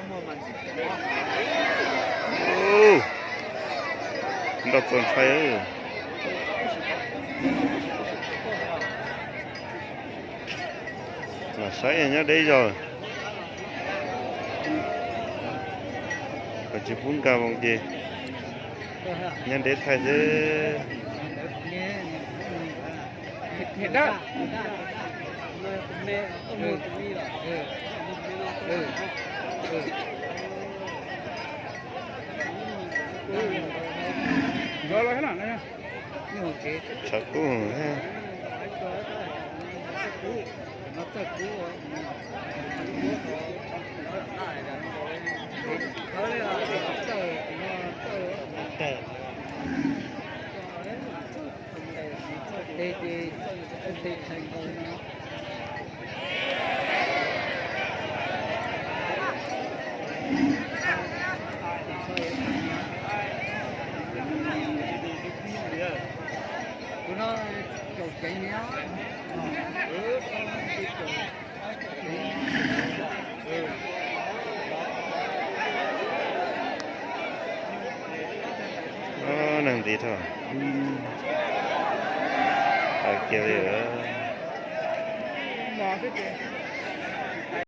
Nroj txaus ntshai. Los saib nyob deb zog. Kom tsis pub nkag voo ces nyob deb thaij xwb. Tshav kub. Neeg ntxiv dhau. Kiag li lawm.